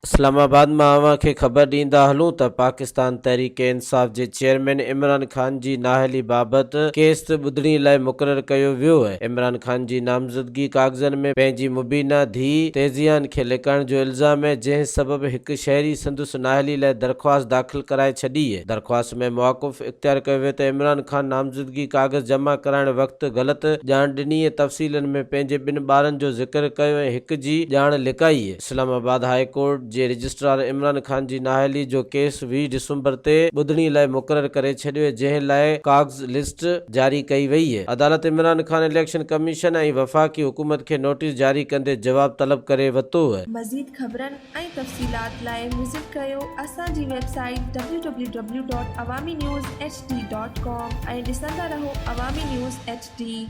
اسلام آباد مان اوهان کي خبر ڏيندا هلون ته پاڪستان تحريڪ انصاف جي چيئرمين عمران خان جي نااهلي بابت ڪيس ٻڌڻي لاء مقرر ڪيو ويو. عمران خان جي نامزدگي ڪاغذن ۾ پنهنجي مبينا ڌيء تيزيان کي لڪائڻ جو الزام آهي جنهن سبب هڪ شهري سندس نااهلي لاء درخواست داخل ڪرائي ڇڏي. درخواست ۾ موقف اختيار ڪيو ويو ته عمران خان نامزدگي ڪاغذ جمع ڪرائڻ وقت غلط ڄاڻ ڏني ۽ تفصيلن ۾ پنهنجي ٻن ٻارن جو ذڪر ڪيو ۽ هڪ جي ڄاڻ لڪائي. اسلام آباد هاء ڪورٽ جي رجسٽرار عمران خان جي نااهلي جو ڪيس 20 ڊسمبر تي ٻڌڻي لاء مقرر ڪري ڇڏيو جنهن لاء ڪاغذ لسٽ جاري ڪئي وئي. عدالت عمران خان اليڪشن ڪميشن ۽ وفاقي حڪومت کي نوٽيس جاري ڪندي جواب طلب ڪري ورتو. مزيد خبرن ۽ تفصيلات لاء وزٽ ڪريو اسان جي website W W W dot Awami news H D dot com ۽ ڏسندا رهو عوامي نيوز ايڇ ڊي.